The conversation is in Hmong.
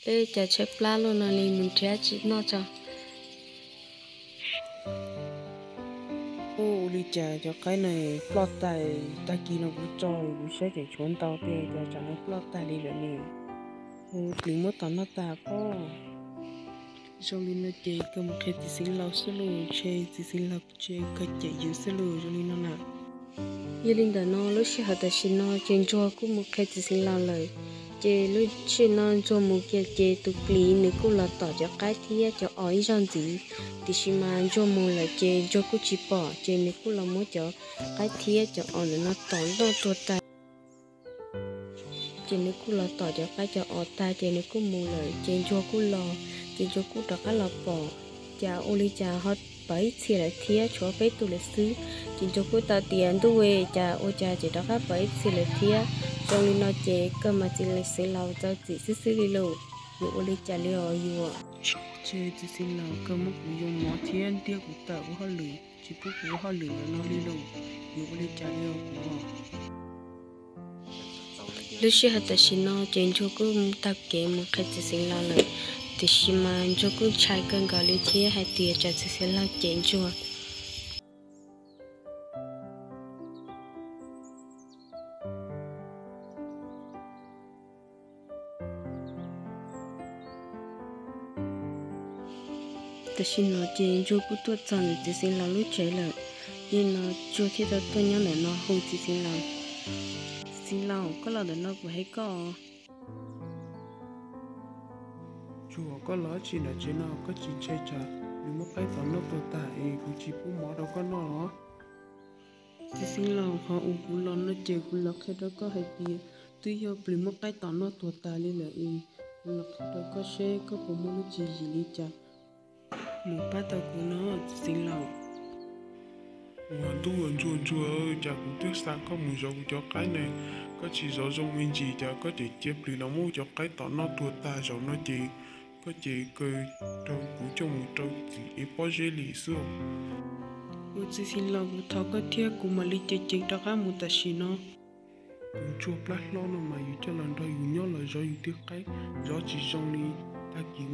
Peb cas tshaib plab luaj no li, mus nrhiav tsis noj tso. Ua li cas cov qaib no ploj tag, tag kis no kuv tso kuv saib tseem tshuav ntau tiag, cas tsam no ploj tag li lawm ne. Ua plis muab tom noj tag pob. Zoo li no ces kawg mus qhia txiv xeev laus xwb lauj, ntshe txiv xeev laus ntshe kawg cem yus xwb lauj, zoo li no na. Yog li ntawm no lub sij hawm tam sim no ces ntsuag kuj mus qhia txiv xeev laus lawm. Ces lub sij hawm no ntsuag mus kiag ces tus plis nws kuj los tom cov qaib thiab cov os ib zaug ntxiv, tiam sis mas ntsuag mus lawm ces ntsuag kuj tsis pom, ces nws kuj los muab cov qaib thiab cov os ntawm no tom noj tuag tag. Ces nws kuj los tom cov qaib cov os tag ces nws kuj mus lawm, ces ntsuag kuj los, ces ntsuag kuj rov qab los pom, cas ua li cas ho pom ib txhia lawm thiab, tshuav peb tug lawm xwb. Ces ntsuag kuj tau tias ntuj, cas ua cas tseem rov qab pom ib txhia lawm thiab. Zoo li no ces kawg mas txiv xeev laus txawv txim xwb xwb li lauj. Yuav ua li cas li os yuav? Ces txiv xeev laus kawg muab kuv yoo mov thiab ntiab kuv tawm ua hauj lwm, tsis pub kuv ua hauj lwm ntawm no li lauj. Yuav ua li cas li os kuv? Lub sij hawm tam sim no ces ntsuag kuj taug kev mus qhia txiv xeev laus lawm, tiam sis mas ntsuag kuj ntshai kawg nkaus li thiab hais tias tsam txiv xeev laus cem ntsuag. Tam sim no ces ntsuag kuj tuaj txog ntawm txiv xeev laus lub tsev lawm. Yog li no ntsuag thiaj tau tuaj nyob ntawm no hu txiv xeev laus. Txiv xeev laus, koj los ntawm no kuv hais koj. Ntsuag, koj los dab tsi nram tsev no? Koj tsis ntshai tsam plis muab qaib tom noj tuag tag es kuv tsis pub mov rau koj noj los? Txiv xeev laus, qhov uas kuv los no ces kuv los qhia rau koj hais tias twb yog plis muab qaib tom noj tuag tag li lawm es kuv los qhia rau koj seb koj puas muaj lub tswv yim li cas mus pab tau kuv no, txiv xeev laus. Ua ntuj, ntsuag ntsuag, cas kuv twb xa koj mus zov kuv cov qaib ne, koj tsis zov zoo me ntsis cas koj tseem cia plis los muab kuv cov qaib tom noj tuag tag. Zaum no ces koj ces kawg raug kuv coj mus rau txim es pob zeb li xwb. Ua txiv xeev laus, kuv thov koj thiab kuv mam li ceev ceev rov qab mus tam sim no. Tus ntsuag plab hlob no mas yus coj los nrog yus nyob los zov yus tej qaib, zov tsis zoo li, tag kis